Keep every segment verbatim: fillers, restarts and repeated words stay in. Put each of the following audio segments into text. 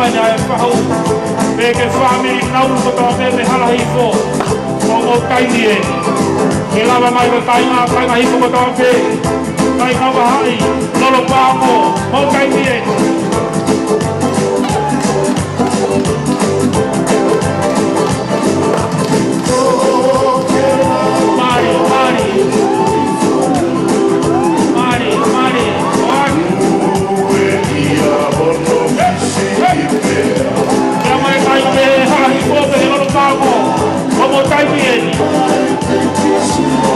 Mai ʻa e fahu, pea ki he fāmili Naulu kotoa pē mei Hala Hihifo, ʻoku mou taimi eni. Ke lava mai ko e kāinga, kāinga Hihifo kotoa pē, kāinga Vahaʻi, Lolo Pāko, mou taimi eni. Mali, mali. Mali, mali, ʻoatu. Pea mai kāinga mei Hala Hihifo pea ki Lolo Pāko, ʻoku mou taimi eni.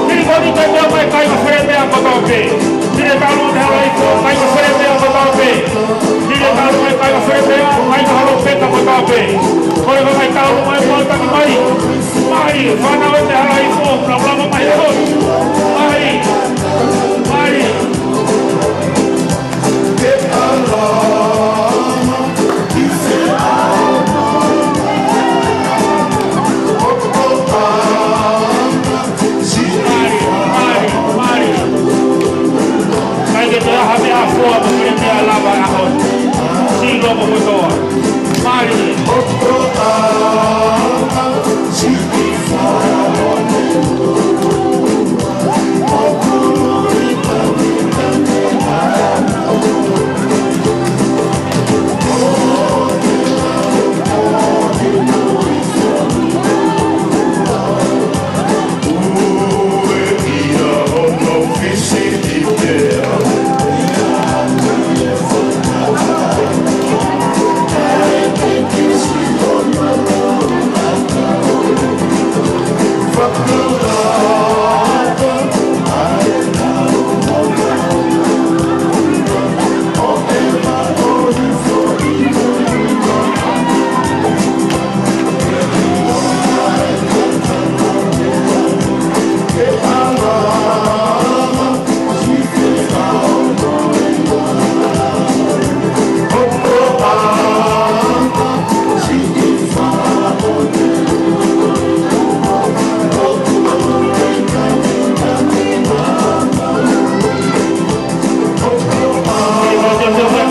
Hili ko eni kae pea mai kāinga Felemea kotoa pē. Hili e talu mei Hala Hihifo, kāinga Felemea kotoa pē. Hili e talu mai kāinga Felemea, kāinga Halopeka kotoa pē. Kole mai talu mai, mau taki mai. Mali, fānau ʻo e Hala Hihifo, lava lava mai ʻo. Mali, mali. Mali, mali, mali. ʻIkai ke toe ʻi ai ha meʻafoa mo e Felemea lava ʻaho ni. Siʻi loto kotoa. Mali.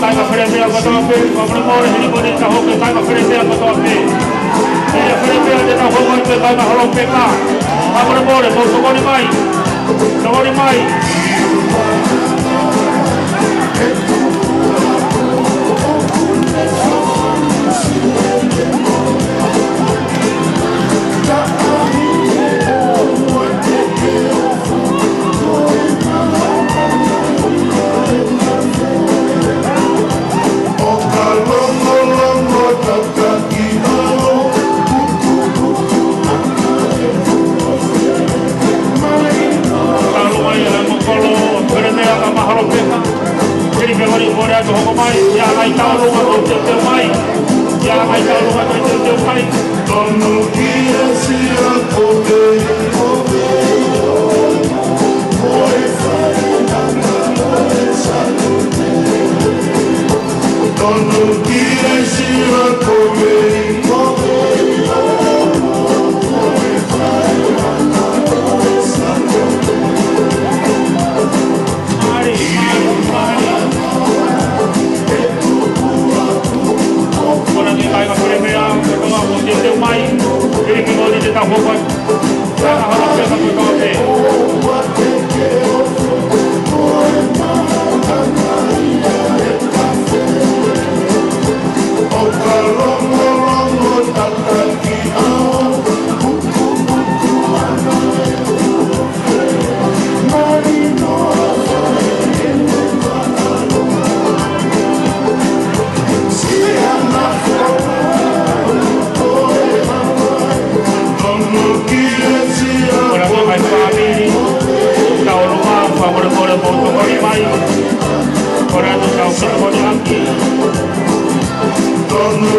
Kāinga Felemea kotoa pē, fakamolemole, hili ko eni tau hoko ki he kāinga Felemea kotoa pē. Hili ʻa Felemea te tau hoko atu ki he kāinga Halopeka. Fakamolemole, mou tokoni mai. Tokoni mai. Talu mai ʻa e mokolo Felemea kae ʻumaʻā Halopeka. Hili pē ko eni kole atu hoko mai, ʻi ai ha taulunga ʻoku teuteu mai. ʻI ai ha taulunga ʻoku teuteu mai. Tonu ki he siʻa kovi, kovi, kovi. Tonu ki he siʻa kovi, kovi. Mali, mali, mali. Kole ki he kāinga Felemea kotoa ʻoku teuteu mai. Hili ko eni te tau hoko atu. Kāinga Halopeka kotoa pē. Kole atu ki he fāmili, tau ʻolunga, fakamolemole mou tokoni mai. Kole atu tau tokoni ʻaki. Tonu